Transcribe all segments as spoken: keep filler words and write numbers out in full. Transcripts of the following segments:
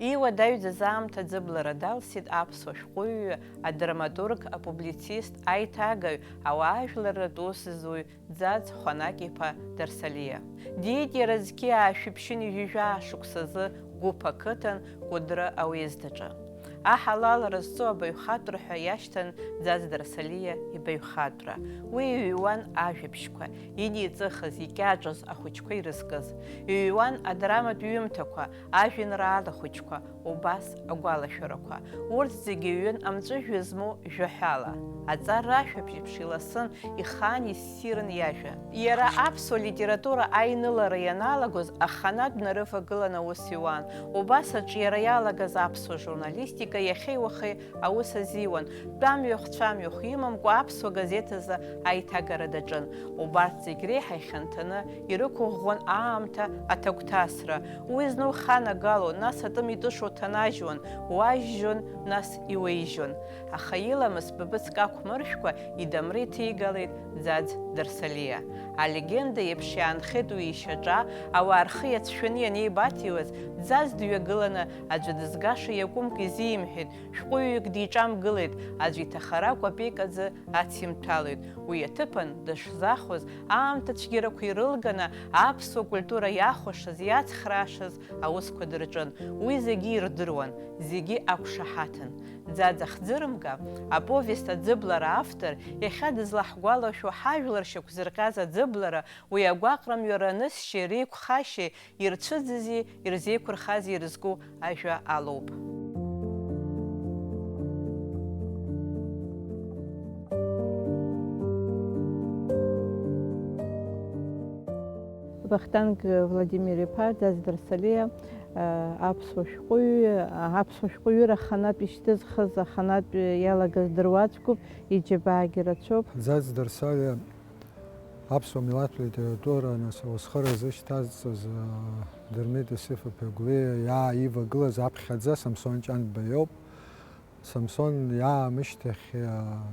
Иуадаҩӡаз аамҭа аӡыблара далсит аԥсуа шәҟәыҩҩы, адраматург, апублицист, аиҭагаҩ, ауаажәларратә усзуҩ Ӡаӡ Хәанак-иԥа Дарсалиа. Диит иара зқьи аашәи ԥшьынҩажәи жәаа шықәсазы Гәыԥ ақыҭан Кәыдры ауездыҿы. Аҳалалра зҵоу абаҩхатәра ҳәа иашьҭан Ӡаӡ Дарсалиа ибаҩхатәра. Уи иҩуан ажәабжьқәа, иниҵыхыз, икьаҿыз, ахәыҷқәа ирызкыз. Иҩуан адраматә ҩымҭақәа, ажәеинраала хәыҷқәа, убас агәалашәарақәа. Урҭ зегьы ҩын амҵәыжәҩа змоу жәаҳәала. Аҵар рашәабжь еиԥш иласын, ихаан иссирын иажәа. Иара аԥсуа литература аинылара ианалагоз аханатә днарывагылан аус иуан. Убас аҿиара иалагаз аԥсуа журналистика иахьеи уахеи аус азиуан, тәамҩахә-цәамҩахә имамкәа аԥсуа газеҭ азы аиҭагара даҿын. Убарҭ зегь реиҳа ихьанҭаны ирықәыӷәӷәон аамҭа аҭагәҭасра. Уи зны уханагало, нас атым итышу ҭанажьуан, уажьжьон, нас иуеижьон. Аха иламыс быбыцк ақәмыршәкәа идамра иҭигалеит Ӡаӡ Дарсалиа. Алегенда еиԥш иаанхеит уи ишьаҿа, ауаа рхы иацәшәаны ианеибаҭиуаз, Ӡаӡ дҩагыланы аӡәы дызгаша иакәымк изимҳәеит, шәҟәыҩҩык диҿамгылеит, аӡә иҭахара кәапеик аӡы ацимҭәалеит. Уи аҭыԥан дышзахәоз, аамҭа цәгьарақәа ирылганы, аԥсуа культура иахәашаз, иацхраашаз аусқәа дырҿын. Уи зегьы ирдыруан, зегьы ақәшаҳаҭын. Ӡаӡ ахӡырымга, аповест аӡыблара автор, иахьа дызлаҳгәалашәо ҳажәлар шьақәзырҟьаз аӡыблара, уи агәаҟра мҩа ранысшьеи реиқәхашьеи, ирцәыӡызи ирзеиқәырхази ирызку ажәа алоуп. Вахтанг Владимир-иԥа, Ӡаӡ Дарсалиа, аԥсуа шәҟәыҩҩы, аԥсуа шәҟәыҩыра аханатә ишьҭызхыз, аханатә иалагаз дыруаӡәкуп, иџьабаагьы рацәоуп. Ӡаӡ Дарсалиа аԥсуа милаҭ литература, нас, ауасхыра зышьҭазҵаз, аа, Дырмит Исиф-иԥа Гәлиа иааивагылаз аԥхьаӡа Самсон Ҷанба иоуп. Самсон иаамышьҭахь, аа,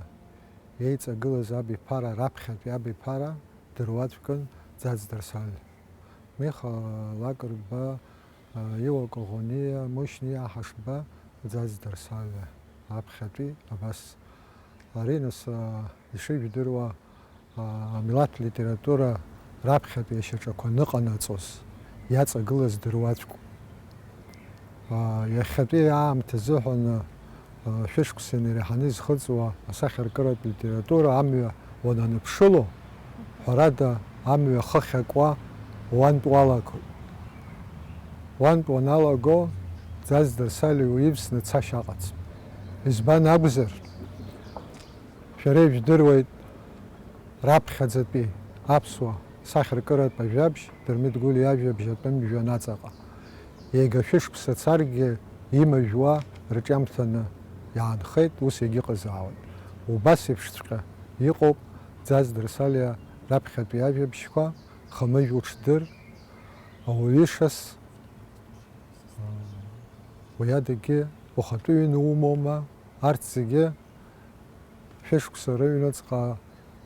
иеиҵагылаз абиԥара, раԥхьатәи абиԥара дыруаӡәкын Ӡаӡ Дарсалиа. Миха Лакрба, Иуа Коӷониа, Мушьни Аҳашба, Ӡаӡ Дарсалиа аԥхьатәи абас. Ари, нас, ишыжәдыруа, амилаҭ литература раԥхьатәи ашьаҿақәа аныҟанаҵоз иаҵагылаз дыруаӡәк. Иахьатәи аамҭа азыҳәан Шәышықәса инареиҳаны изхыҵуа асахьаркыратә литература амҩа уананыԥшыло, ҳәарада, амҩа хыхь акуа уантә уалагоит. Уантә уаналаго, Ӡаӡ Дарсалиа уивсны цашьа ыҟаӡам. Избан акәзар, шәара ижәдыруеит, раԥхьаӡатәи аԥсуа сахьаркыратә ажәабжь Дырмит Гәлиа иажәабжь атәым жәҩан аҵаҟа. Иага шәышықәса царгьы имажәуа рҿиамҭаны иаанхеит, ус иагьыҟазаауеит. Убас еиԥшҵәҟьа иҟоуп Ӡаӡ Дарсалиа раԥхьатәи ажәабжьқәа, Хамыжә уҽдыр, Ауаҩы ишас, уи адагьы Ухатәы ҩны умоума, арҭ зегьы шәышықәса рыҩныҵҟа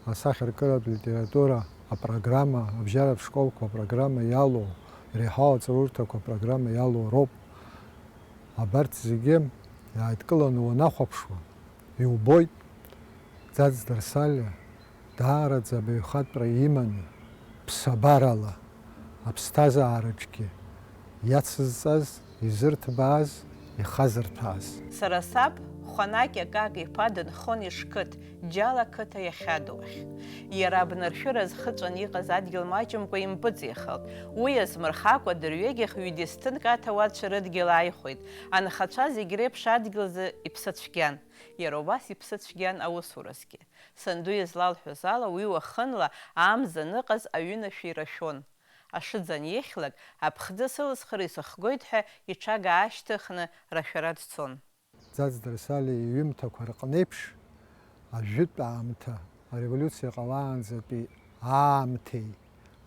асахьаркыратә литература апрограмма, абжьаратә школқәа апрограмма иалоу, иреиҳау аҵараурҭақәа апрограмма иалоу роуп. Абарҭ зегьы иааидкыланы уанахәаԥшуа, иубоит, Ӡаӡ Дарсалиа даараӡа абаҩхатәра иманы, ԥсабарала, аԥсҭазаараҿгьы иацызҵаз, изырҭбааз, ихазырҭәааз. Сара саб, Хәанакьа Как-иԥа дынхон Ишқыҭ, Џьала қыҭа иахьадоу ахь. Иара абнаршәыра зхыҵәан иҟаз адгьыл маҷымкәа импыҵихалт. Уи азмырхакәа, дырҩегьых ҩ-десҭынк аҭауадцәа рыдгьыл ааихәеит. Анхацәа зегь реиԥш адгьылзы иԥсы цәгьан. Иара убас иԥсы цәгьан аусуразгьы. Санду излалҳәоз ала, уи уахынла амза аныҟаз аҩынашә ирашәон. Ашыӡ анихьлак, аԥхӡы сылысхыр исыхгоит ҳәа иҽага аашьҭыхны рашәара дцон. Ӡаӡ Дарсалиа иҩымҭақәа рыҟнеиԥш, ажәытә аамҭа, ареволиуциа ҟалаанӡатәи аамҭеи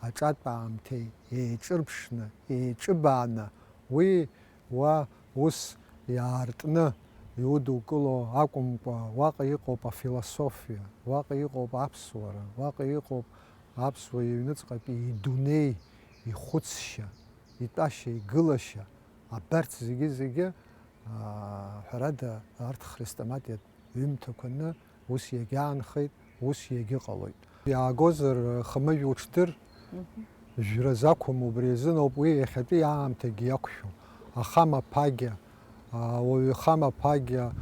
аҿатә аамҭеи еиҿырԥшны, еиҿыбааны, уи уа ус иаартны, иудукыло акәымкәа, уаҟа иҟоуп афилософиа, уаҟа иҟоуп аԥсуара, уаҟа иҟоуп аԥсуа иҩныҵҟатәи идунеи, ихәыцшьа, итәашьа, игылашьа, абарҭ зегьы-зегьы, аа, ҳәарада, арҭ хрестоматиатә ҩымҭақәаны ус иагьаанхеит, ус иагьыҟалоит. Иаагозар, Хамыжә уҽдыр, Мгм. Жәраз ақәым, убри азын ауп уи иахьатәи аамҭагьы иақәшәо. Ахамаԥагьа, ауаҩы хамаԥагьа,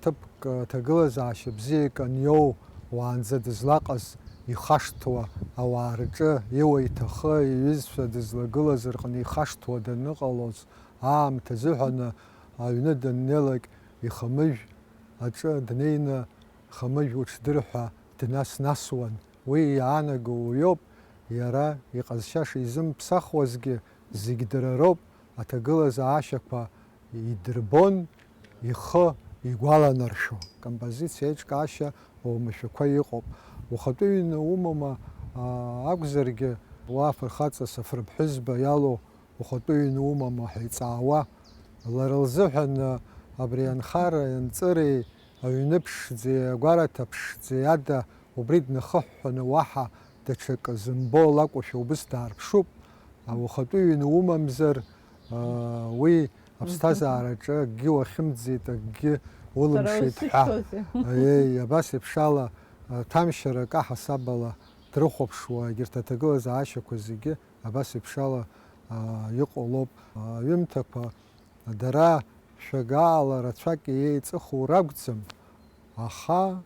ҭыԥк аҭагылазаашьа бзиак аниоу, уаанӡа дызлаҟаз ихашҭуа, ауаа рҿы иуа иҭахы, иҩызцәа дызлагылаз рҟны ихашҭуа даныҟалоз, аамҭа азыҳәаны аҩны даннеилак, ихамыжә аҿы днеины, Хамыжә уҽдыр ҳәа днас-насуан. Уи иаанаго уаҩоуп, иара иҟазшьа шизымԥсахуазгьы, зегь дара роуп, аҭагылазаашьақәа идырбон, ихы игәаланаршәо. Композициа еиҿкаашьа оумашәақәа иҟоуп. Ухатәы ҩны умоума, аа, акәзаргьы, уа афырхаҵа Сафрыԥҳәызба иалоу ухатәы ҩны умоума ҳәа иҵаауа, лара лзыҳәан абри анхара анҵыреи аҩны ԥшӡеи агәараҭа ԥшӡеи ада убри днахыҳәҳәаны уаҳа даҽакы зымбо лакәушәа убыс даарԥшуп. Ухатәы ҩны умамзар, уи аԥсҭазаараҿы акгьы уахьымӡеит, акгьы улымшеит ҳәа. Аиеи, абас еиԥшала, ҭамшьарак аҳасабала дрыхәаԥшуа егьырҭ аҭагылазаашьақәа зегьы абас еиԥшала, аа, иҟоу лоуп. Аҩымҭақәа дара шәагаала рацәак иеиҵыху ракәӡам, аха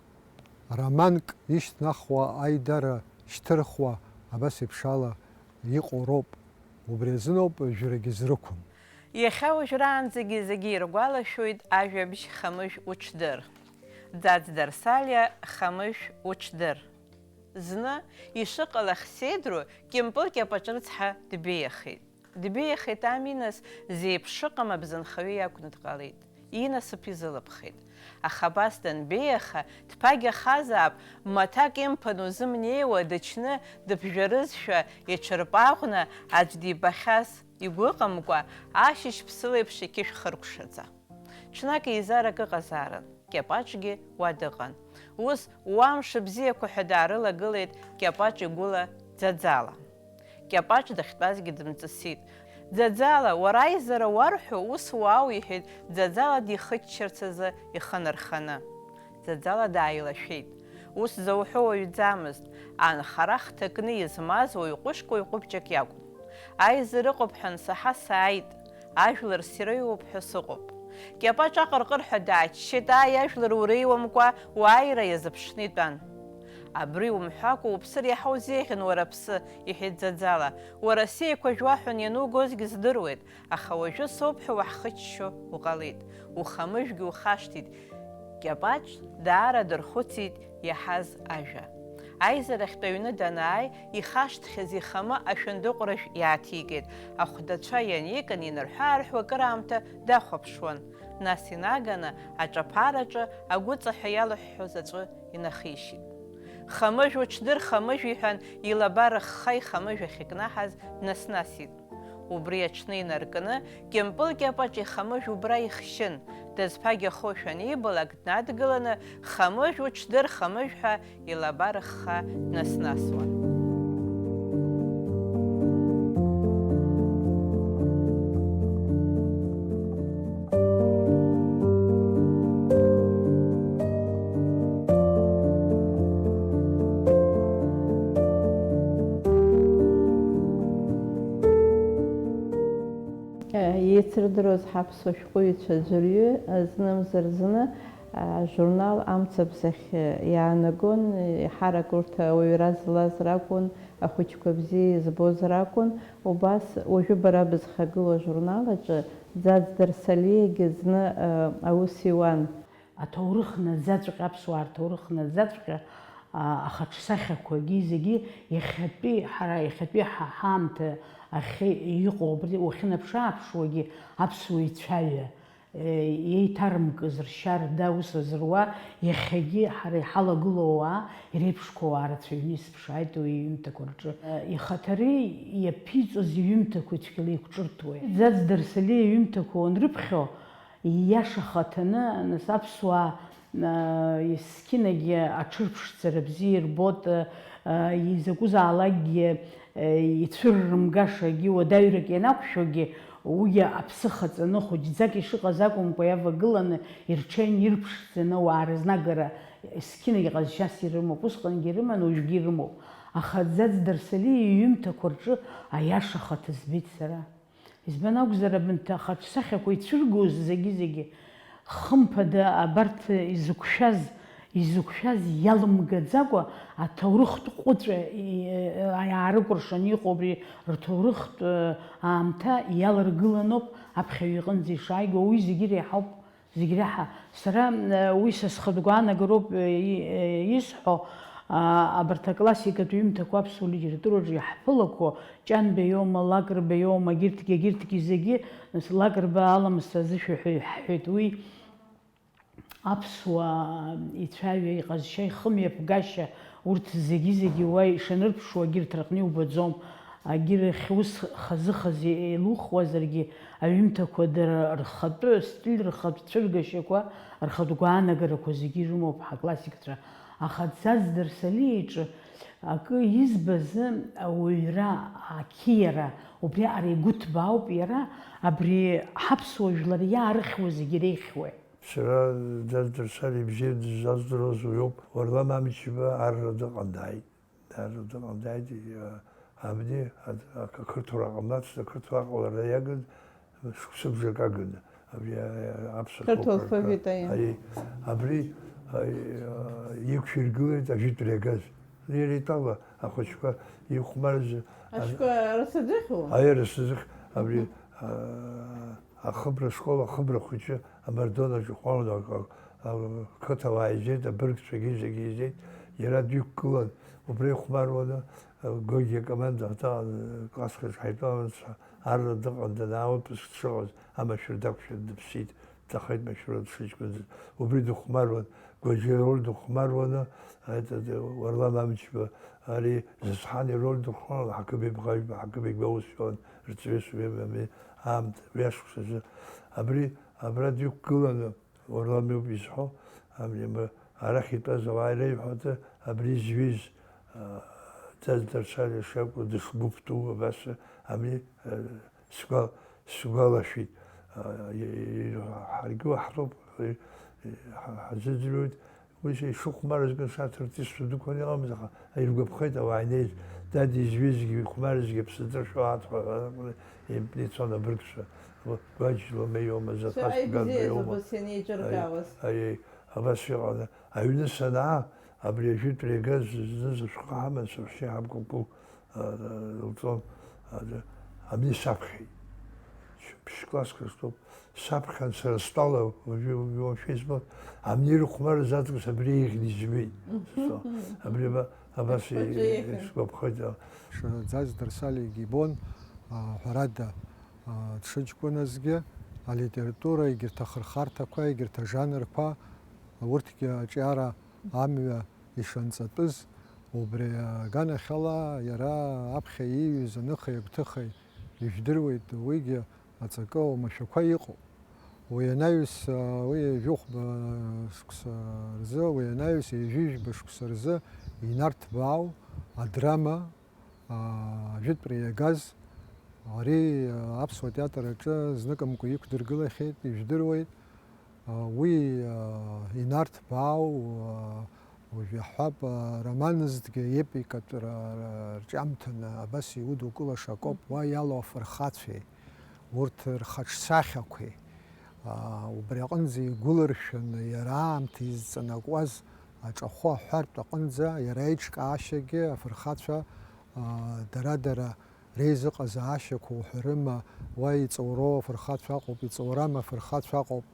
романк ишьҭнахуа, аидара шьҭырхуа абас еиԥшала иҟоу роуп. Убри азыноуп жәрагьы зрықәым. Иахьа уажәраанӡагьы зегьы иргәалашәоит ажәабжь Хамыжә уҽдыр. Ӡаӡ Дарсалиа, Хамыжә уҽдыр. Зны, ишыҟалахь сеидру, Кьымпыл Кьапаҿ рыцҳа дбеиахеит. Дбеиахеит ами, нас, зеиԥш ыҟам абзанхаҩы иакәны дҟалеит. Инасыԥ изылыԥхеит. Аха абас данбеиаха, дԥагьахазаап, маҭәак имԥан узымнеиуа, дычны, дыԥжәарызшәа, иҽырпаӷәны, аӡә дибахьаз игәы ыҟамкәа, ашьыжь ԥсылеиԥш иқьышә хыркәшаӡа. Ҽнак еизарак ыҟазаарын, Кьапаҿгьы уа дыҟан. Ус, уа мшыбзиақәа ҳәа даарылагылеит Кьапаҿ игәыла Ӡаӡала. Кьапаҿ дахьтәазгьы дымҵысит. Ӡаӡала, уара аизара уарҳәо, ус уаау, иҳәеит Ӡаӡала дихыччарц азы ихы нарханы. Ӡаӡала дааилашәеит. Ус зауҳәо уаҩӡамызт, анхара хҭакны измаз уаҩ ҟәышк, уаҩ ҟәыбҷак иакәын. Аизара ыҟоуп ҳәа ансаҳа сааит, ажәлар сироуп ҳәа сыҟоуп. Кьапаҿ аҟырҟырҳәа дааччеит, ааи, ажәлар уреиуамкәа уааира иазыԥшны итәан. Абри умҳәакәа уԥсыр иаҳа узеиӷьын уара аԥсы, иҳәеит Ӡаӡала, уара сеиқәажә уаҳәон ианугозгьы здыруеит, аха уажәы соуп ҳәа уаҳхыччо уҟалеит, ухамыжәгьы ухашҭит. Кьапаҿ даара дырхәыцит иаҳаз ажәа. Аизарахьтә аҩны данааи, ихашҭхьаз ихамы ашәындыҟәрашә иааҭигеит, ахәдацәа ианикын, инарҳәы-аарҳәуа акыраамҭа дахәаԥшуан, нас инаганы аҿаԥараҿы агәыҵаҳәа иалыҳәҳәоз аҵәы инахишьит. Хамыжә уҽдыр, Хамыжә, иҳәан, илаба рыхха ихамыжә ахькнаҳаз днас-насит. Убри аҽны инаркны, Кьымпыл Кьапаҿ ихамыжә убра ихшьын, дазԥагьахошәа анибалак, днадгыланы, Хамыжә уҽдыр, Хамыжә ҳәа илаба рыхха днас-насуан. Еицырдыруаз ҳаԥсуа шәҟәыҩҩцәа аӡәырҩы, знымзар зны, ажурнал Амцабз ахь иаанагон, еиҳарак урҭ ауаҩра злаз ракәын, ахәыҷқәа бзиа избоз ракәын. Убас уажәы бара бызхагылоу ажурнал аҿы Ӡаӡ Дарсалиагьы зны, аус иуан. Аҭоурых наӡаҵәҟьа, аԥсуаа рҭоурых наӡаҵәҟьа, а, ахаҿсахьақәагьы зегьы иахьатәи, ҳара иахьатәи ҳа-, ҳаамҭа ахьы иҟоу, абри уахьынаԥшы-ааԥшуагьы аԥсуа ицәаҩа, е, еиҭарымкыз ршьа рда аус азыруа, иахьагьы ҳара иҳалагылоу ауаа иреиԥшқәоу ауаа рацәаҩны исыԥшааит уи иҩымҭақәа рҿы. Е, ихаҭары иаԥиҵоз иҩымҭақәа цәгьала еиқәҿырҭуеит. Ӡаӡ Дарсалиа иҩымҭақәа уанрыԥхьо, Ииаша хаҭаны, нас, аԥсуаа, а, есқьынагьы аҽырԥшӡара бзиа ирбоит, а, изакәызаалакгьы, а, ицәыррымгашагьы, уадаҩрак ианақәшәогьы, уигьы аԥсыха ҵаны, хәыҷӡак ишыҟаз акәымкәа, иавагыланы, ирҽеин ирԥшӡаны ауаа рызнагара есқьынагьы ҟазшьас ирымоуп, усҟангьы ирыман, уажәгьы ирымоуп. Аха Ӡаӡ Дарсалиа иҩымҭақәа рҿы аиаша хаҭа збеит сара. Избан акәзар, абанҭ ахаҿсахьақәа ицәыргоз зегьы-зегьы, хымԥада, абарҭ изықәшәаз, изықәшәаз иалымгаӡакәа, аҭоурыхтә ҟәыҵәа и-, иаарыкәыршаны иҟоу абри рҭоурыхтә, э, аамҭа иаларгыланоуп аԥхьаҩ иҟынӡа ишааиго, уи зегьы иреиҳауп. Зегь реиҳа сара, э, уи са схатә гәаанагароуп, э, и-, э, исҳәо, а, абарҭ аклассикатә ҩымҭақәа аԥсуа литератураҿы иаҳԥылақәо, Ҷанба иоума, Лакрба иоума, егьырҭгьы, егьырҭгьы зегьы, нас, Лакрба аламыс азы шәаҳәа иҳәҳәеит. Уи аԥсуаа ицәаҩа, иҟазшьа, ихымҩаԥгашьа, урҭ зегьы-зегьы уа ишанырԥшуа, егьырҭ рыҟны иубаӡом. Егьырахь ус хазы-хазы еилухуазаргьы, аҩымҭақәа дара рхатәы стиль, рхатә цәыргашьақәа, рхатә гәаанагарақәа зегьы ирымоуп ҳаклассикцәа. Аха Ӡаӡ Дарсалиа иҿы акы избаз ауаҩра, ақьиара, убриаҟара игәы ҭбаауп иара, абри ҳаԥсуа жәлар иаарыхьуа зегьы иреихьуеи? Сара Ӡаӡ Дарсалиа ибзианы дыззаздыруаз уиоуп. Уарлам Амҷба арра дыҟан дааит. Арра дыҟан дааит, иа-, абни ад-, ак-, ақырҭуа ҟамлацт, ақырҭуа аҟалара иагын, шықәсыбжак агын. Абри, а-, аԥсуа Қырҭуа ҭоуба алфавит, аиеи. Аиеи. Абри, аи-, а, иқәиргылеит ажәытә Регаз. Иара итәала ахәыҷқәа ихәмарыз, а-, Ашәҟәы рацәаӡыхьу? Аиеи, рацәаӡыхь. Абри, Мгм. а, Ахыбра школ, ахыбра хәыҷы амардуан аҿы иҟалон, а-, а-, ақыҭауаа еизеит, абыргцәагьы зегьы еизеит, иара дҩықәгылан, убра ихәмаруаны, а, Гогиа акоманда аҭаан, класск аҿы ҳаитәалан, арра дыҟан, данаалатәаз дшыҟаз, амашәыр дақәшәан дыԥсит, дҭахеит машәыруа дшыҷкәыназ, убри дыхәмаруан, Гогиа ароль дыхәмаруаны, а, это, это, Уарлам Амҷба, ари Зосҳан ироль дыхәмаруан, Ҳақыбеи Бӷажәба, Ҳақыбеи Гәаусион, рҵаҩы Сулеиман Амин, аамҭа, ҩашықәсазы. Абри, абра дҩықәгыланы, Уарлам иоуп изҳәо, абри, абра, арахь итәаз ауаа иреиҳәоит, абри зҩыз, а, Ӡаӡ Дарсалиа шакәу, дышгәыԥтәу, абас, абри, а, сгәа-, сгәалашәеит. А, и-, и-, ҳаргьы уаҳтәуп, и-, и-, ҳа-, ҳазыӡырҩуеит. Уи ишыхәмарыз кыншаҭ артистцәа дықәын иҟамыз, аха иргәаԥхеит ауаа инеиз, дад изҩызгьы ихәмарызгьы аԥсыӡрашәа аҭхәа ҳәа акәны ицон абыргцәа. Гәаџь Ломеиома, Зафас Шәара ибзиаз Ганбеиома. Убас ианеиҿыркаауаз. Аиеи, абас иҟан. Аҩны санаа, абри ажәытә Регаз зны зышәҟәы ҳаман, саҳәшьа ҳабгәагәыл, а, лҵон, а, абни саԥхьеит. Ԥшь-, ԥшь-класск рыстәуп. Саԥхьан сара стәала, уажәы, уажәы уамашәа избоит, амнир ихәмарыз аҵкыс абри еиӷьны изҩеит. Мгм. Абри аба-, абас Ашәҟәаҿы еиӷьын. Исгәаԥхоит, а. Ш-, Ӡаӡ Дарсалиагьы ибон, а, ҳәарада, а, дшыҷкәыназгьы, алитература, егьырҭ ахырхарҭақәа, егьырҭ ажанрқәа, урҭгьы аҿиара амҩа ишанҵатәыз, убри аганахьала иара аԥхьа ииҩыз аныхеи агәҭыхеи ижәдыруеит, уигьы аҵакы оумашәақәа иҟоуп. Уи анаҩс, уи ҩажәихәба шықәса рзы, уи анаҩс ҩажәижәба шықәса рзы Инарҭ Баау адрама, ажәытәра иагаз, ари аԥсуа театр аҿы зныкымкәа иқәдыргылахьеит, ижәдыруеит. Уи Инарҭ Баау, уажә иаҳҳәап, романызҭгьы епикатә ра-, ра-, рҿиамҭаны абас иудукылаша акоуп, уа иалоу афырхацәеи, урҭ рхаҿсахьақәеи, убри аҟынӡа игәылыршәаны иара аамҭа изҵанакуаз аҿахәы аҳәартә аҟынӡа иара иҿкаашьагьы афырхацәа, дара-дара реизыҟазаашьақәа уҳәарыма, уа иҵоуроу афырхацәа ыҟоуп, иҵоурам афырхацәа ыҟоуп.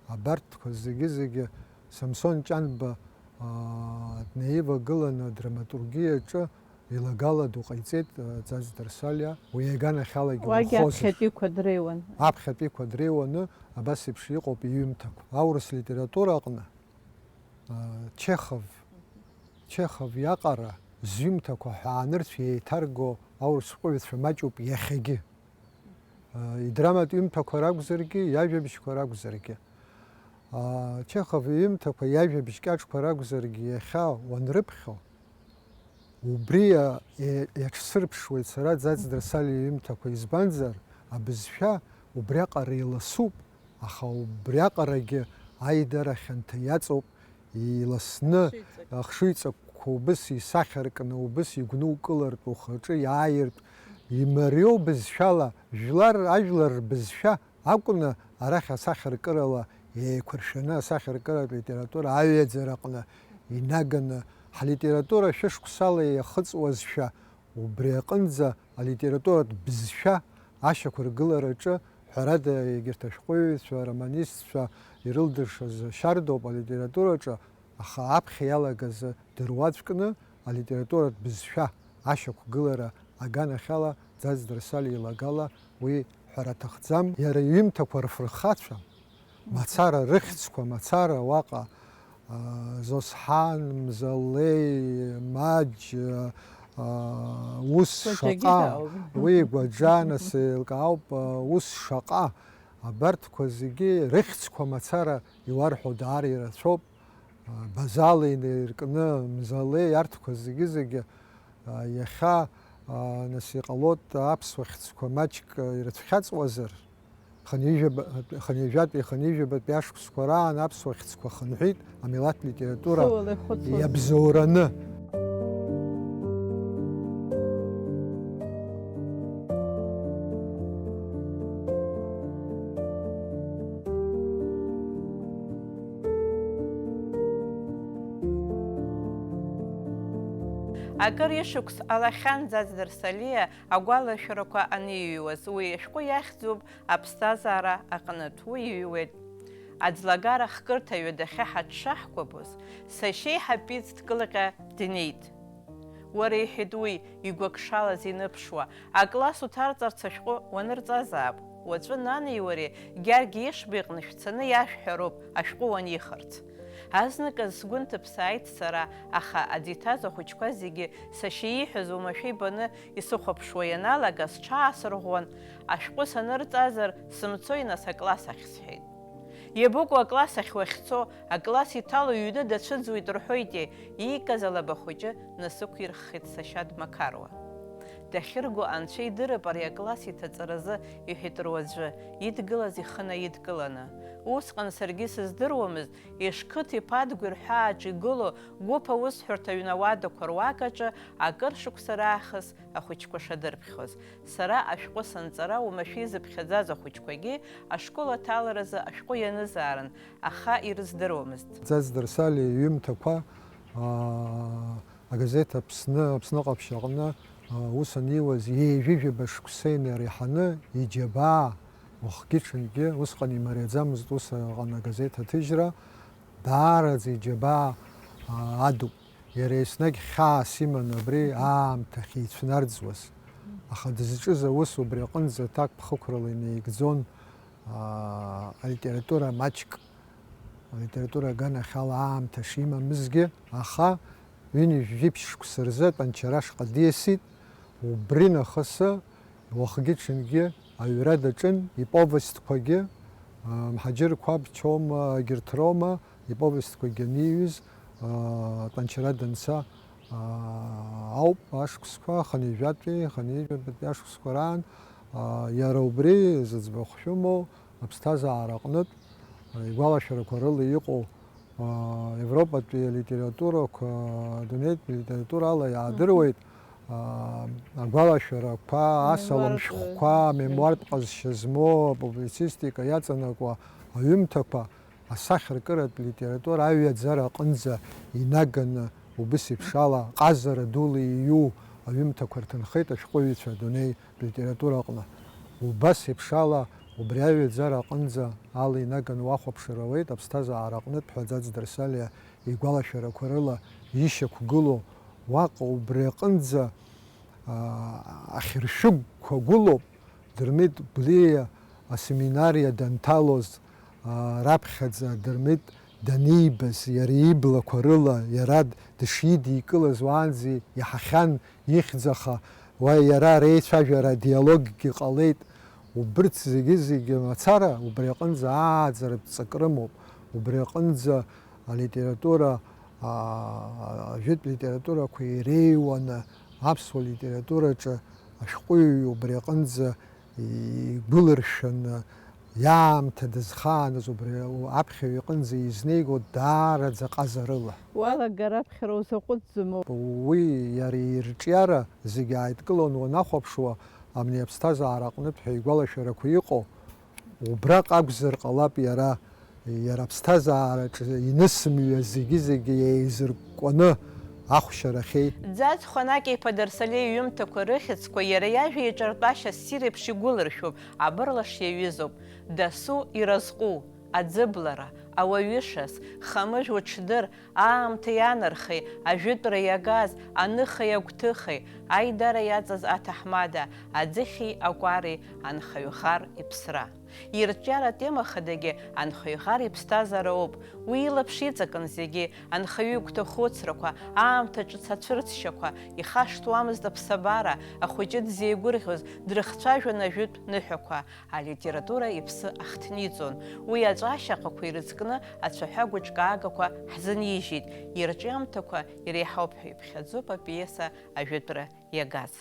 Абарҭқәа зегьы-зегьы Самсон Ҷанба, аа, днаивагыланы адраматургиаҿы еилагала ду ҟаиҵеит, аа, Ӡаӡ Дарсалиа. Уи аганахьалагьы уахозар. Уагьы аԥхьатәиқәа дреиуан. Аԥхьатәиқәа дреиуаны абас еиԥш иҟоуп иҩымҭақәа. Аурыс литература аҟны, аа, Чехов, Чехов иаҟара зҩымҭақәа ҳәа аанырцә еиҭарго аурыс шәҟәыҩҩцәа маҷуп иахьагьы. Идраматә ҩымҭақәа ракәзаргьы, иажәабжьқәа ракәзаргьы, Чехов иҩымҭақәа, иажәабжь кьаҿқәа ракәзаргьы иахьа уанрыԥхьо, убри иа-, иа-, иаҽсырԥшуеит сара Ӡаӡ Дарсали иҩымҭақәа, избанзар, абызшәа убриаҟара иласуп, аха убриаҟарагьы аидара хьанҭа иаҵоуп, иласны, ахшыҩҵакқәа убыс исахьаркны, убыс игәнукылартә, ухаҿы иааиртә, имариоу бызшәала, жәлар, ажәлар рбызшәа акәны арахь асахьаркырала еиқәыршәаны асахьаркыратә литература аҩаӡара аҟны инаганы, ҳлитература шәышықәсала иахыҵуазшәа, убри аҟынӡа алитературатә бызшәа ашьақәыргылараҿы, ҳәарада, егьырҭ ашәҟәыҩҩцәа, ароманистцәа ирылдыршаз шьардоуп алитератураҿы, аха аԥхьа иалагаз дыруаӡәкны алитературатә бызшәа ашьақәгылара аганахьала Ӡаӡ Дарсали илагала уи ҳәара аҭахӡам. Иара иҩымҭақәа рфырхацәа, мацара рыхьӡқәа, мацара уаҟа, а, Зосҳан, Мзалеи, Маџь, а, а, ус Гәаџьагьы шаҟа, даауп. Уи Гәаџьа, нас еилкаауп, а, ус шаҟа, абарҭқәа зегьы рыхьӡқәа мацара иуарҳәо даара ирацәоуп. Базала инаркны, Мзалеи, арҭқәа зегьы-зегьы, а, иахьа, а, нас иҟалоит аԥсуа хьӡқәа маҷк, а, ирыцәхьаҵуазар, хынҩажәаба-, хынҩажәатәи, хынҩажәабатәи ашықәсқәа раан аԥсуа хьӡқәа хынҳәит амилаҭ литература Сыуала ихәыцуаз. Иабзоураны. Акыр ишықәс ҟалахьан Ӡаӡ Дарсалиа агәалашәарақәа аниҩуаз, уи ашәҟәы иахьӡуп Аԥсҭазаара аҟнытә. Уи иҩуеит. Аӡлагара хкырҭа ҩадахьы ҳаҽшаҳкәабоз, сашьеи ҳапиц дкылҟьа днеит. Уара, иҳәеит уи, игәакшалаз иныԥшуа, акласс уҭарҵарц ашәҟәы уанырҵазаап. Уаҵәы нани уареи Гьаргь Ешба иҟны шәцаны иашәҳәароуп ашәҟәы уанихырц. Азныказ сгәы нҭыԥсааит сара, аха аӡы иҭаз ахәыҷқәа зегьы сашьа ииҳәаз уамашәа ибаны исыхәаԥшуа ианалага, сҽаасырӷәӷәан, ашәҟәы санырҵазар, сымцои нас акласс ахь, сҳәеит. Иабыкәу акласс ахь уахьцо, акласс иҭало иҩны дацәыӡуеит рҳәоитеи, иикыз алаба хәыҷы насықәирххеит сашьа дмақаруа. Дахьырго анцәа идырп ари акласс иҭаҵаразы, иҳәеит руаӡәы, идгылаз ихы наидкыланы. Усҟан саргьы сыздыруамызт, Ешқыҭ иԥа Адгәыр ҳәааҿ игылоу гәыԥ аусҳәарҭа аҩны ауадақәа руак аҿы акыр шықәса раахыс ахәыҷқәа шадырԥхьоз. Сара ашәҟәы санҵара уамашәа изыԥхьаӡаз ахәыҷқәагьы ашкол аҭаларазы ашәҟәы ианызаарын, аха ирыздыруамызт. Ӡаӡ Дарсали иҩымҭақәа, аа, агазеҭ Аԥсны, Аԥсны ҟаԥшь аҟны, аа, ус аниуаз, ҩажәижәаба шықәса инареиҳаны иџьабаа, уахгьы-ҽынгьы, усҟан имариаӡамызт ус аҟан агазеҭ аҭыжьра, даараӡа иџьабаа, аа, адуп. Иара еснагь хьаас иман абри аамҭахь ицәнарӡуаз. Аха дызҿыз аус убри аҟынӡа аҭак ԥхықәрала инаигӡон, аа, алитература маҷк, алитература аганахьала аамҭа шимамызгьы, аха ҩынҩажәи жәиԥшь шықәса рзы Тәанчара ашҟа диасит, убри нахысы уахгьы-ҽынгьы аҩра даҿын, иповестқәагьы, а, Мҳаџьыр Қәаб Чома, егьырҭ роума, иповестқәагьы аниҩыз, а, Тәанчара данца, а, ауп ашықәсқәа, хынҩажәатәи, хынҩажәабатәи ашықәсқәа раан, а, иара убри зыӡбахә шәымоу аԥсҭазаара аҟнытә, а, игәалашәарақәа рыла иҟоу, а, Европатәи алитературақәа, адунеитә литературала иаадыруеит, а, агәалашәарақәа, асалам Мемуартә шәҟәқәа, шәҟәқәа. Мемуартә ҟазшьа змоу апублицистика иаҵанакуа аҩымҭақәа, асахьаркыратә литература аҩаӡара аҟынӡа инаганы, убыс еиԥш ала ҟазара дула иҩу аҩымҭақәа рҭынхеит ашәҟәыҩҩцәа адунеи литература аҟны. Убас еиԥш ала, убри аҩаӡара аҟынӡа ала инаганы уахәаԥшыр ауеит аԥсҭазаара аҟнытә ҳәа Ӡаӡ Дарсалиа игәалашәарақәа рыла ишьақәгылоу, уаҟа убри аҟынӡа, аа, ахьыршәыгқәа гәылоуп. Дырмит Гәлиа асеминариа данҭалоз, аа, раԥхьаӡа Дырмит данибаз, иара иблақәа рыла иара дышидикылаз уаанӡа иаҳахьан ихьӡ, аха уа иара реицәажәара, адиалоггьы ҟалеит. Убырҭ зегьы-зегьы мацара, убри аҟынӡа ааӡаратә ҵак рымоуп, убри аҟынӡа алитература, аа, ажәытә литературақәа иреиуаны аԥсуа литератураҿы ашәҟәыҩҩы убри аҟынӡа игәылыршәаны, иаамҭа дызхааныз убри аԥхьаҩ иҟынӡа изнеиго даараӡа ҟазарыла. Уалагар аԥхьара узаҟәыҵӡомоуп. Уи иара ирҿиара зегьы ааидкыланы уанахәаԥшуа, абни аԥсҭазаара аҟнытә ҳәа игәалашәарақәа иҟоу, убраҟ акәзар ҟалап иара, иара аԥсҭазаараҿы инысымҩа зегьы-зегьы еизыркәкәаны ахәшьарахьеит. Ӡаӡ Хәанакь-иԥа Дарсалиа иҩымҭақәа рыхьӡқәа иара иажәа иҿартәашьа ссир еиԥш игәылыршәоуп, абырлаш иаҩызоуп, дасу иразҟу, аӡыблара, ауаҩышас, хамыжә уҽдыр, аамҭа ианархеи, ажәытәра иагаз, аныхеи агәҭыхеи, аидара иаҵаз аҭаҳмада, аӡыхьи акәари, анхаҩ ӷар иԥсра. Ирҿиара атема хадагьы анхаҩ ӷар иԥсҭазаара ауп. Уи илаԥш иҵакын зегьы, анхаҩы игәҭахәыцрақәа, аамҭа ҿыц ацәырҵшьақәа, ихашҭуамызт аԥсабара, ахәыҷы дзеигәырӷьоз, дрыхцәажәон ажәытә ныҳәақәа, алитература иԥсы ахҭниҵон. Уи аҵәа ашьаҟақәа ирыцкны ацәаҳәа гәыҿкаагақәа ҳзынижьит, ирҿиамҭақәа иреиҳауп ҳәа иԥхьаӡоуп апиеса ажәытәра иагаз.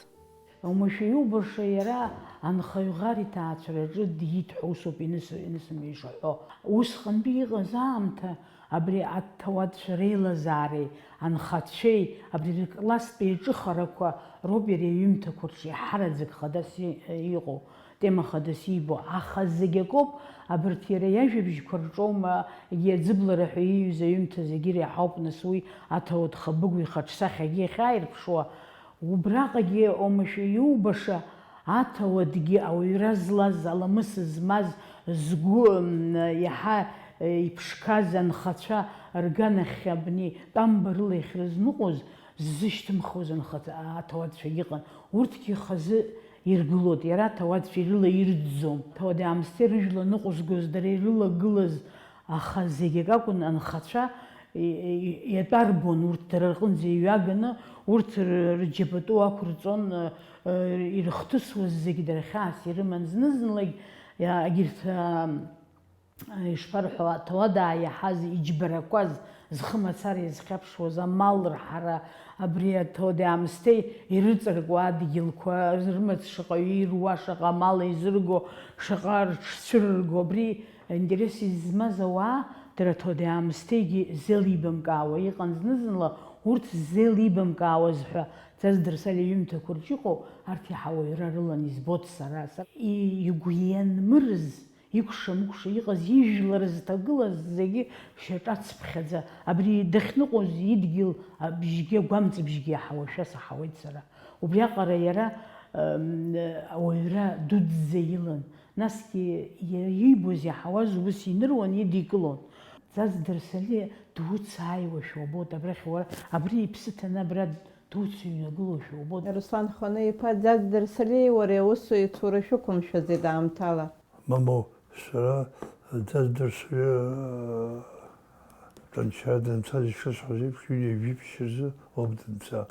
Оумашәа иубаша иара анхаҩ ӷар иҭаацәараҿы диит ҳәа усоуп иныс-, инысымҩа ишаҳәо. Усҟантәи иҟаз аамҭа абри аҭауадцәа реилазаареи анхацәеи абри рыкласстә еиҿыхарақәа роуп иара иҩымҭақәа рҿы иаҳараӡак хадас и-, иҟоу, тема хадас иибо. Аха зегь акоуп, абарҭ иара иажәабжьқәа рҿоума, егьи аӡыблара ҳәа ииҩыз аҩымҭа зегьы иреиҳауп, нас уи аҭауад Хабыгә ихаҿсахьагьы иахьааирԥшуа, Убраҟагьы оумашәа иубаша аҭауадгьы ауаҩра злаз, аламыс змаз, згәы, м, иаҳа, э, иԥшқаз анхацәа рганахь абни тәамба рыла иахьрызныҟәоз, ззышьҭымхуаз анхац-, аҭауадцәагьы ыҟан. Урҭгьы хазы иргылоит, иара аҭауадцәа ирыла ирӡӡом. Ҭауади-аамсҭеи рыжәла ныҟәызгоз, дара ирылагылаз, аха зегь акакәын анхацәа и-, и-, иатәарбон урҭ дара рҟынӡа иҩаганы, урҭ р-, рџьабатәы уақәырҵон, ы, ы, ирыхҭысуаз зегь дара хьаас ирыман. Зны-зынлагь, иа-, егьырҭ, а, ишԥарҳәо, аҭауад ааиаҳаз, иџьбарақәаз, зхы мацара иазхьаԥшуаз амал рҳара, абри аҭауади-аамсҭеи ирыҵаркуа адгьылқәа, рымаҵ шаҟаҩы ируа, шаҟа амал еизырго, шаҟа рыҽцәырырго, абри Аинтерес измаз ауаа, дара ҭауади-аамсҭеигьы зеилибамкаауа иҟан зны-зынла, урҭ ззеилибамкаауаз ҳәа Ӡаӡ Дарсалиа иҩымҭақәа рҿы иҟоу, арҭ иаҳа ауаҩра рылан избоит сара. Са-, и-, игәы ианмырыз, икәша-мыкәша иҟаз, ижәлар зҭагылаз зегьы шьаҿацыԥхьаӡа, абри дахьныҟәоз идгьыл абжьгьы, агәамҵыбжьгьы иаҳа уашәа саҳауеит сара. Убриаҟара иара, м, ауаҩра дуӡӡа илан. Насгьы иара иибоз иаҳауаз ус иныруан, идикылон. Ӡаӡ Дарсалиа дуцааиуашәа убоит, абрахь уара, абри иԥсы ҭаны абра дуцыҩнагылоушәа убоит. Руслан Хәанеи-иԥа, Ӡаӡ Дарсалиеи уареи аусуҩы ицура шәықәымшәаӡеит аамҭала. Мамоу, сара Ӡаӡ Дарсалиа, Тәанчара данцаз ишысҳәаз еиԥш, ҩынҩажәи ԥшьазы ауп данца.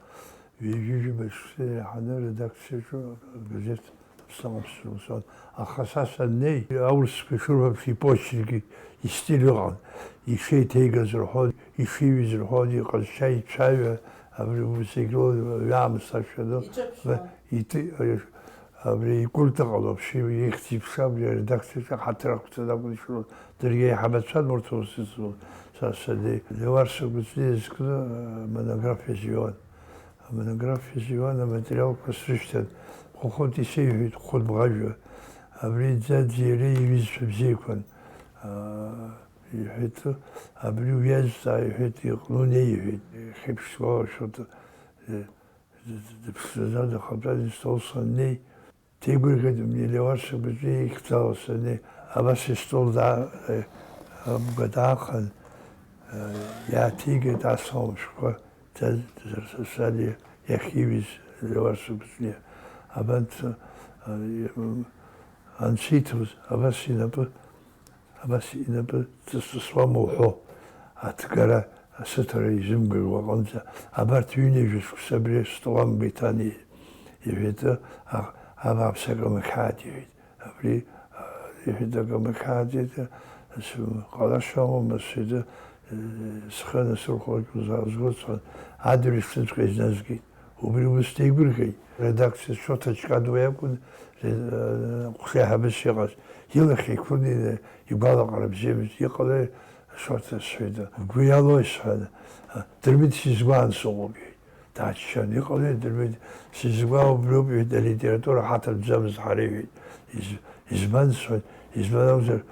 Ҩажәи жәаба шықәса инаҳаны аредакциаҿы агазеҭ Аԥсны Аԥсуа ус акәын. Аха са саннеи, аурысқәа ишырҳәо еиԥш, ипочерки истиль ыҟан. Ишеиҭеигаз рҳәон, ишиҩыз рҳәон, иҟазшьа, ицәаҩа, абри ус зегь роур, ҩамсашәа ду. Иҿаԥшуан. Ити-, Абри икәыртаҟала вообще ихьӡ-иԥша абри аредакциаҿы ҳаҭыр ақәҵаны акәын ишрон. Даргьы аиҳабацәан урҭ аус зуаз, са саннеи. Леуарса Кәыҵниа изкны, а, монографиа зҩуан. Амонографиа зҩуан, аматериалқәа срышьҭан. Хәыхәыт исеиҳәеит, хәыҭ бӷажәа. Абри Ӡаӡ иареи иҩызцәа бзиақәан. А, иҳәеит, абри уиазҵаа, иҳәеит, иҟны унеи, иҳәеит. Хьеиԥш сгәалашәоит, э, Дыԥшӡаӡа дахатәан истол саннеи, деигәырӷьеит, Леуарса Кәыҵниа ихьӡала саннеи, абас истол даа-, э, амга даахан, э, иааҭигеит асалам шәҟәқәа, Ӡаӡ Дарсалиа иахьиҩыз Леуарса Кәыҵниа. Абанҭ, э, анцәа иҭоз, абас инапы Абас инапы ҵыс-ҵысуама уҳәо, аҭгара, асыҭара изымгаҩуа аҟынӡа, абарҭ ҩынҩажәа шықәса абри астол амга иҭан, иҳәеит, а-, абааԥс, акы мхьааит, иҳәеит, Абри, а, иҳәеит, акы мыхьааӡеит, ас-, ҟалашьа амоума, сҳәеит, э, схы анасырхәлак узаазгоит, сҳәан, адырҩаҽныҵәҟьа изназгеит. Убри ус деигәырӷьеит. Редакциа Шоҭа Ҷкадуа иакәын, ре-, э, ҟәшеиҳабыс иҟаз. Илахь еиқәырнеины игәалаҟара бзиамызт. Иҟалеи, Шоҭа, сҳәеит, бгәы иалои, сҳәан, а, Дырмит сизгәаан сыҟоуп, иҳәеит. Дааччан, иҟалеи, Дырмит, сизгәаа убриоуп, иҳәеит, алитература ҳаҭатәӡамызт ҳара, иҳәеит. Из-, избан, сҳәеит, избан акәзар,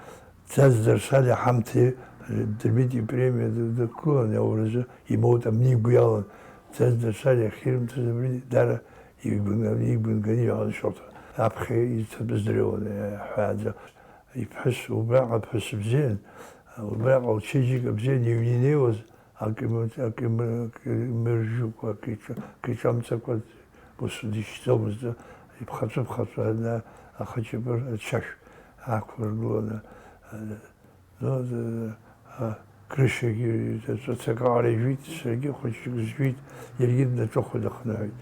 Ӡаӡ Дарсалиа ҳамҭа Дырмит ипремиа д-, дықәгылан, иауразы имоут амни игәы иалан. Ӡаӡ Дарсалиа ахьирымҭаз абри дара игәын-, игәынганы иҳәон Шоҭа. Аԥхьа изҭатәыз дреиуан, иаҳҳәааӡа. Иԥҳәыс, убраҟа ԥҳәыс бзиан, убраҟа лчеиџьыка бзиан иҩны инеиуаз, акы имырҵ-, акы имыр-, акы имыржәыкәа, акы иҿа-, акы иҿамҵакәа, ус дишьӡомызт, иԥхаҵәы-ԥхаҵәы ана ахачапыр ачашә аақәыргыланы, а, ну, а, а, Грышьагьы ҵәыцак аҟара ижәит, саргьы хәыҷык зжәит, иаргьы днаҿыхәеит, ахныҳәеит.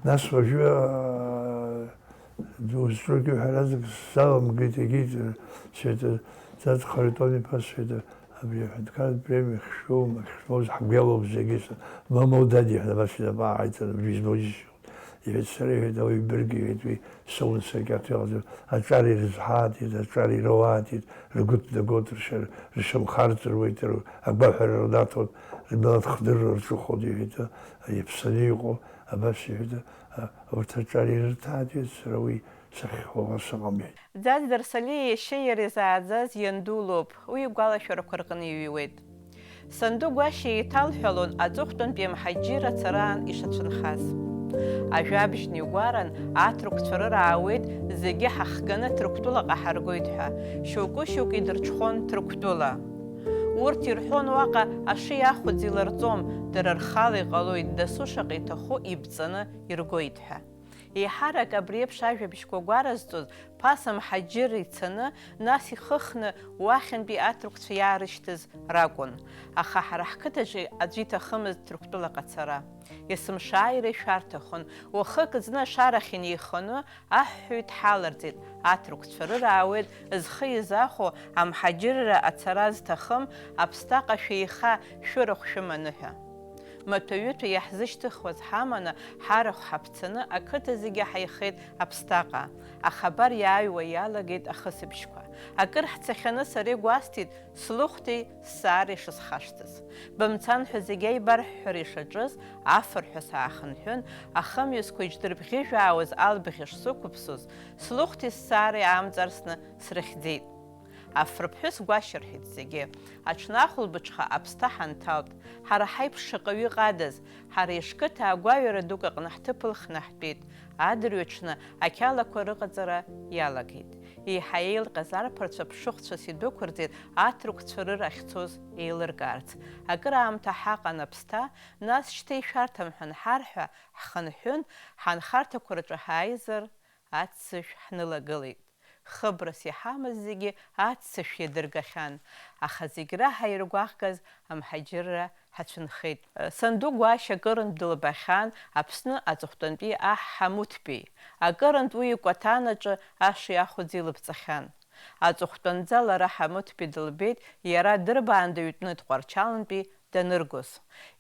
Нас уажәы, а, Узҿугьы ҳәаразак сзаламгеит, егьит, Света, Ӡаӡ Харитон-иԥа, Света, абри аҳәынҭқарратә премиа хьшәоума, хьшәмоуз ҳгәы иалоуп зегьы, са, мамоу, дад, иҳәан, абас инапы ааиҵан, абри избо џьысшьоит, иҳәеит, сара, иҳәеит, ауаҩы бырг, иҳәеит, уи соуны саркьаҭ иҟаӡам, аҿар ирызҳааит, аҿар ироуааит, ргәы ҭнагоит, ршьа-, ршьамхы арҵәыруеит, р-, агәаҳәара рнаҭоит, рмилаҭ хдырра рҿыхоит, иҳәеит, иаԥсаны иҟоу, абас иҳәеит, а, урҭ аҿар ирырҭааит, иҳәеит, сара уи сахьхәаауа сыҟам, иҳәеит. Ӡаӡ Дарсалиа иашьеи иареи зааӡаз ианду лоуп, уи игәалашәарақәа рҟны иҩуеит. Санду Гәашьа еиҭалҳәалон аҵыхәтәантәи амҳаџьырра ацараан ишацәынхаз. Ажәабжьны игәаран аҭырқәцәа рыраауеит, зегьы ҳахганы Ҭырқәтәылаҟа ҳаргоит ҳәа, шьоукы-шьоукы идырҽхәон Ҭырқәтәыла. Урҭ ирҳәон уаҟа аши ахәыӡ иларҵом, дара рхала иҟалоит, дасу шаҟа иҭаху ибҵаны иргоит ҳәа. Еиҳарак абри еиԥш ажәабжьқәа гәаразҵоз ԥаса мҳаџьырра ицаны, нас ихыхны уахьынтәи аҭырқәцәа иаарышьҭыз ракәын. Аха ҳара ҳқыҭаҿы аӡәы иҭахымызт Ҭырқәтәылаҟа ацара. Есымша ааира ишәарҭахон, уахык зны ашарахь инеиханы аҳәҳәаҩ дҳаларҵеит, аҭырқәцәа рыраауеит, зхы изахәо, амҳаџьырра ацара зҭахым, аԥсҭаҟа шәеиха, шәырахә шәыманы ҳәа. Маҭәа-ҩыҭәа иаҳзышьҭыхуаз ҳаманы, ҳарахә ҳаԥцаны, ақыҭа зегьы ҳаихеит аԥсҭаҟа. Ахабар иааҩуа иалагеит ахысыбжьқәа. Акыр ҳцахьаны сара игәасҭеит слыхәҭеи саареи шысхашҭыз. Бымцан ҳәа зегьы аибарҳәҳәара ишаҿыз, афырҳәа саахынҳәын, ахымҩасқәа иџьдырбӷьыжәаауаз албаӷь шсықәыԥсоз, слыхәҭеи саареи аамҵарсны срыхьӡеит. Афырԥҳәыс Гәашьа рҳәеит зегьы. Аҽны ахәылбыҽха аԥсҭа ҳанҭалт. Ҳара ҳаиԥш шаҟаҩы ыҟадаз, ҳара ишқыҭа агәаҩара дук аҟны ҳҭыԥ ылхны ҳтәеит. Адырҩаҽны ақьалақәа рыҟаҵара иалагеит. Еиҳа еилҟьаз арԥарцәа ԥшыхәцәас идәықәырҵеит аҭырқәцәа рыр ахьцоз еилыркаарц. Акыраамҭа ҳаҟан аԥсҭа, нас шьҭа ишәарҭам ҳәа анҳарҳәа, ҳхынҳәын, ҳанхарҭақәа рҿы ҳааизар, аццышә ҳнылагылеит. Хыбрас иҳамаз зегьы аццышә иадыргахьан, аха зегь раҳа иргәаӷгаз амҳаџьырра ҳацәынхеит. Санду Гәашьа акырынтә дылбахьан Аԥсны аҵыхәтәантәи аҳ Ҳамуҭбеи. Акырынтә уи икәаҭанаҿы аши ахәыӡ илыбҵахьан. Аҵыхәтәанӡа лара Ҳамуҭбеи дылбеит, иара дырбаанда ҩтәны Тҟәарчалнтәи даныргоз.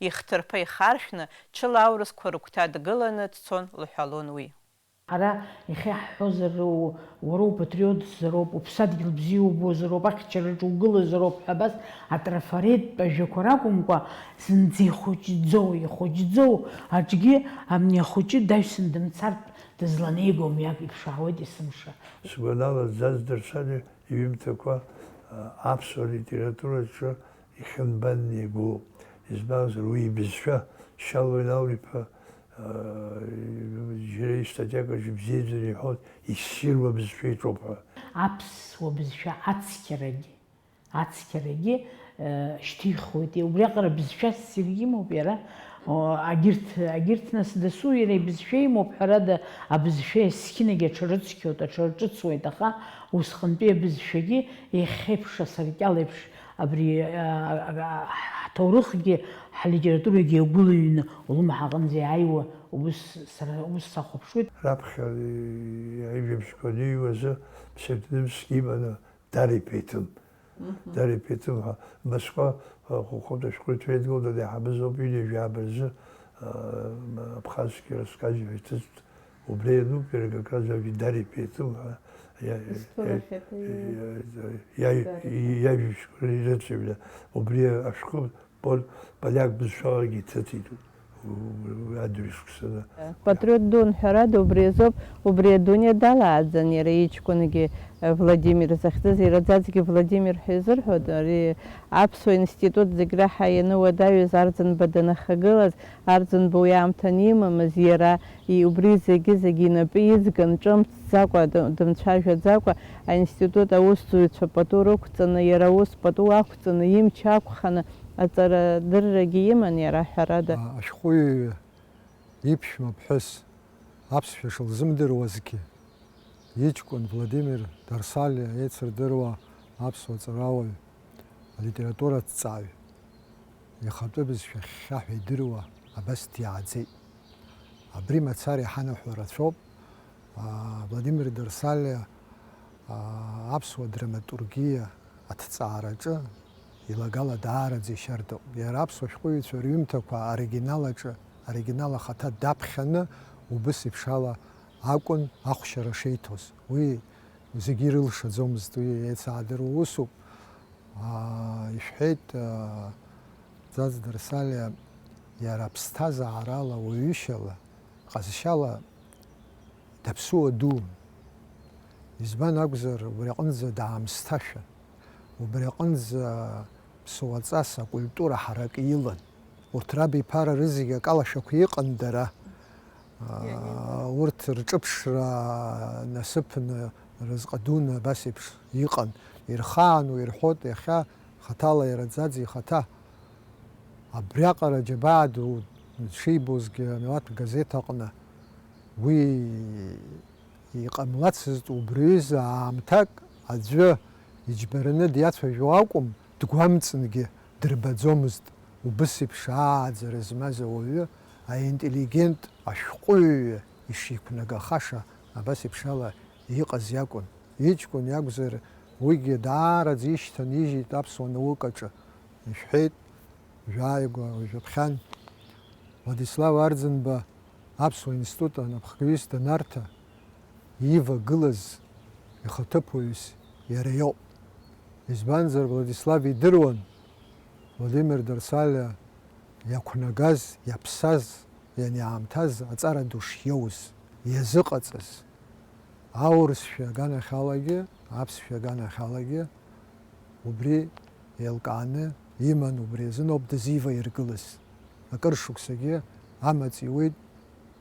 Ихҭырԥа ихаршәны, ҽыла аурысқәа рыгәҭа дгыланы дцон лҳәалон уи. Ҳара иахьа иаҳҳәозар, у-, уара упатриотзароуп, уԥсадгьыл бзиа убозароуп, ахьчараҿы угылазароуп ҳәа абас атрафареттә ажәақәа ракәымкәа, зынӡа ихәыҷӡоу, ихәыҷӡоу аҿгьы, амни ахәыҷы даҩсны дымцартә дызланеигом, иак иԥшаауеит есымша. Сгәанала, Ӡаӡ Дарсалиа иҩымҭақәа, а, аԥсуа литератураҿы ихьынбанны игәоуп. Избанзар, уи ибызшәа Шьалуа Инал-иԥа, аа, џьара истатиакаҿ ибзиаӡаны иҳәоит, иссируа бызшәа иҿоуп ҳәа. Аԥсуа бызшәа ацқьарагьы, ацқьарагьы, э, шьҭихуеит. Убриаҟара бызшәа ссир имоуп иара. О, агьырҭ, агьырҭ нас дасу иара ибызшәа имоуп, ҳәарада, абызшәа есқьынагь аҽарыцқьоит, аҽарҿыцуеит, аха усҟантәи абызшәагьы иахьеиԥш асаркьал еиԥш абри, а, а, а, Ҳҭоурыхгьы ҳлитературагьы иагәылҩны улымҳа аҟынӡа иааиуа убыс сара убыс сахәаԥшуеит. Раԥхьа аҩажәабжьқәа аныҩуазы псевдонимс иманы Дариа Пеҭым. Дариа Пеҭым ҳәа Москва ахәыхәынтә ашәҟәыҩҩцәа еидгыланы иҳамаз ауп, ҩынҩажәа бырзы Абхазский рассказчик ҳәа иҭыҵт. Убри иануп иара как раз аҩ Дариа Пеҭым ҳәа иа- История иа- хьаҭа иа- иа- иа- Дариа. Иа- иажәабжьқәа ирыцыҩны. Убри ашәҟәы пол- полиак бызшәалагьы иҭыҵит у- у- адырҩаҽ шықәсаны. Патриот дуун, ҳәарада, убри азоуп, убри адунеи далааӡан иара иҷкәынгьы, э, Владимир захьӡыз, иара аӡаӡгьы Владимир ҳәа изырҳәоит, ари аԥсуа институт зегь раҳа иануадаҩыз Арӡынба данахагылаз, Арӡынба уи аамҭа анимамыз, иара и-, убри зегьы-зегьы инапы иҵган, ҿымҭӡакәа, д-, дымцәажәаӡакәа, аинститут аусзуҩцәа пату рықәҵаны, иара ус пату ақәҵаны, имч ақәханы, аҵарадыррагьы иман иара, ҳәарада. Ашәҟәыҩҩы иԥшәма ԥҳәыс аԥсшәа шылзымдыруазгьы, иҷкәын Владимир Дарсалиа еицырдыруа аԥсуа ҵарауаҩ, алитератураҭҵааҩ, ихатәы бызшәа хьхьаҳәа идыруа абас диааӡеит. Абри мацара иҳанаҳәо рацәоуп. Владимир Дарсалиа аԥсуа драматургиа аҭҵаараҿы илагала даараӡа ишьардаоуп. Иара аԥсуа шәҟәыҩҩцәа рҩымҭақәа оригинал аҿы, оригинал ахаҭа даԥхьаны убыс еиԥш ала акәын ахәшьара шеиҭоз. Уи зегьы ирылшаӡомызт, уи еицаадыруа усуп. Ишәҳәеит, Ӡаӡ Дарсалиа иара ԥсҭазаарала, уаҩышьала, ҟазшьала даԥсуа дуун. Избан акәзар, убри аҟынӡа даамсҭашәан. Убри аҟынӡа ԥсуаҵас акультура ҳаракы илан. Урҭ рабиԥара рызегь акалашәақәа иҟан дара. Урҭ рҿыԥшра насыԥны, рызҟы дуны абас еиԥш иҟан. Ирхаану ирҳәоит, иахьа хаҭала иара Ӡаӡ ихаҭа абриаҟара џьабаа ду дшибозгьы амилаҭ газеҭ аҟны, уи иҟамлацызт убри аҩыза аамҭак аӡәы иџьбараны диацәажәо акәым, дгәамҵынгьы дырбаӡомызт, убыс еиԥш ааӡара змаз ауаҩы, аинтеллигент ашәҟәыҩҩы ишиқәнагахаша абас еиԥш ала иҟаз иакәын. Иҷкәын иакәзар, уигьы даараӡа ишьҭанижьит аԥсуа наукаҿы, ишәҳәеит, жәааигәа уажәаԥхьан Владислав Арӡынба аԥсуа институт анапхгаҩыс данарҭа, ивагылаз ихаҭыԥуаҩыс иара иоуп. Избанзар, Владислав идыруан Владимир Дарсалиа иақәнагаз, иаԥсаз, ианиаамҭаз аҵара ду шиоуз, иазыҟаҵаз. Аурысшәа аганахьалагьы, аԥсшәа аганахьалагьы убри еилкааны иман, убри азын ауп дызиваиргылаз. Акыр шықәсагьы амаҵ иуеит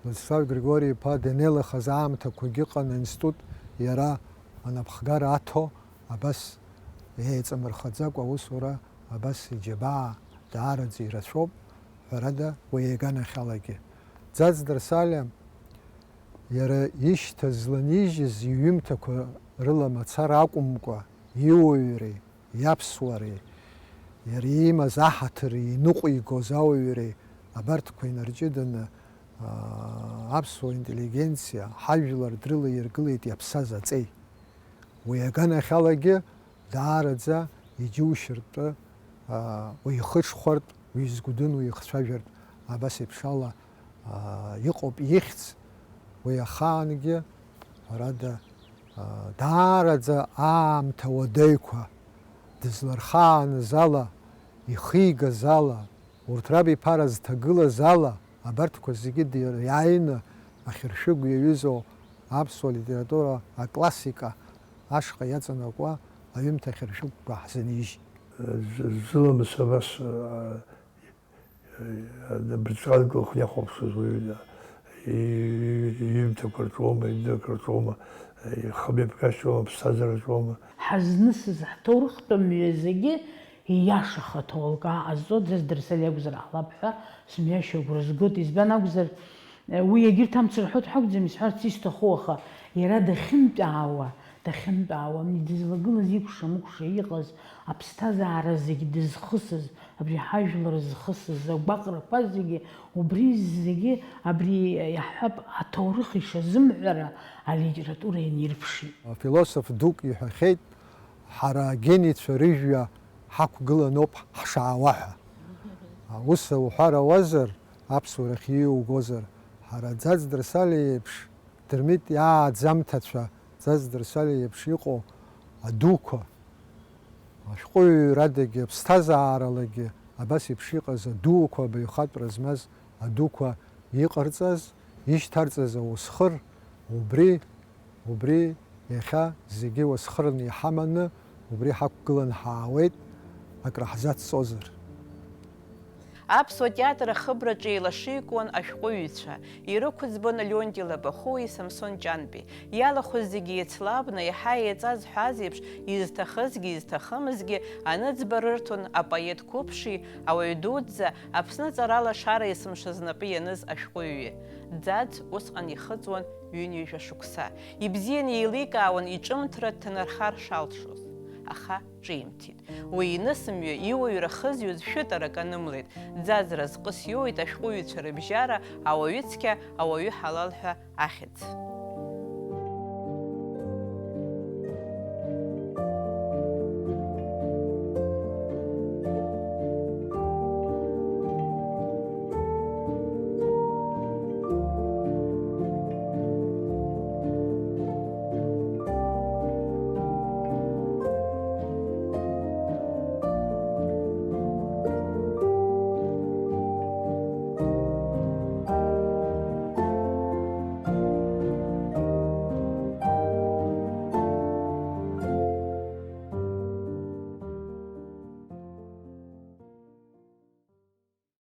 Владислав Григори-иԥа данеилахаз аамҭақәагьы ыҟан, аинститут иара анапхгара аҭо, абас еиҵамырхаӡакәа аусура, абас иџьабаа даараӡа ирацәоуп, ҳәарада, уи аганахьалагьы. Ӡаӡ Дарсалиа Иара ишьҭаз зланижьыз иҩымҭақәа рыла мацара акәымкәа, иуаҩреи, иаԥсуареи, иара иимаз аҳаҭыри иныҟәигоз ауаҩреи абарҭқәа инарҷыданы, аа, аԥсуа интеллигенциа ҳажәлар дрылаиргылеит иаԥсаз аҵеи. Уи аганахьалагьы даараӡа иџьушьартә, аа, уихыҽхәартә, уизгәдын уихцәажәартә, абас еиԥш ала, аа, иҟоуп ихьӡ, уи ахаангьы, ҳәарада, аа, даараӡа аамҭа уадаҩқәа дызлархааныз ала, ихигаз ала, урҭ рабиԥара зҭагылаз ала, абарҭқәа зегьы дир-, иааины ахьыршәыгә иаҩызоу аԥсуа литература аклассика ашҟа иаҵанакуа аҩымҭа ахьыршәыгәқәа ҳзынижьит. З-, зыламыс абас, а, а, абырҵәҟьа дгылхны иахәаԥшуаз уаҩы, и-, и-, иҩымҭақәа рҿоума, идырқәа рҿоума, ихы мҩаԥгашьоума, аԥсҭазаара рҿоума. Ҳазнысыз ҳҭоурыхтә мҩа зегьы ииашахо аҭоулкаа ҟазҵо Ӡаӡ Дарсалиа иакәзар ҟалап ҳәа сымҩашьо агәра згоит, избан акәзар, уи егьырҭ амца рҳәоит ҳәа акәӡам исҳәарц исҭаху, аха иара дахьынтәаауа, Дахьынтәаауам, дызлагылаз икәша-мыкәша иҟаз, аԥсҭазаара зегьы дызхысыз, абри ҳажәлар зхысыз агәаҟрақәа зегьы, убри зегьы, абри, иаҳҳәап, аҭоурых ишазымҳәара алитература ианирԥшит. Афилософ дук иҳәахьеит, ҳара агенецәа рыжәҩа ҳақәгыланоуп ҳшаауа ҳәа. Ус уҳәар ауазар, аԥсуарахь ииугозар, ҳара Ӡаӡ Дырсали еиԥш, Дырмит иааӡамҭацәа, Ӡаӡ Дырсали еиԥш иҟоу адуқәа, ашәҟәыҩҩрадагьы, аԥсҭазааралагьы абас еиԥш иҟаз адуқәа, абаҩхатәра змаз адуқәа иҟарҵаз, ишьҭарҵаз ауасхыр, убри, убри иахьа зегьы уасхырны иҳаманы, убри ҳақәгылан ҳаауеит, акраҳзацҵозар. Аԥсуа театр ахыбраҿы еилашыҩкуан ашәҟәыҩҩцәа, ирықәӡбон Леонти Лабахәуеи Самсон Ҷанбеи. Иалахәыз зегьы еицлабны, иаҳа еиҵазҳәаз еиԥш, изҭахызгьы изҭахымызгьы аныӡбара рырҭон апоет қәыԥши, ауаҩ дуӡӡа, Аԥсны аҵаралашара есымша знапы ианыз ашәҟәыҩҩы. Ӡаӡ усҟан ихыҵуан ҩынҩажәа шықәса. Ибзианы еиликаауан иҿымҭра дҭанархар шалшоз. Аха ҿимҭит. Уи инысымҩа, иуаҩра хызҩоз шәытарак анымлеит. Ӡаӡ разҟыс иоуеит ашәҟәыҩҩцәа рыбжьара, ауаҩы цқьа, ауаҩы ҳалал ҳәа ахьӡ.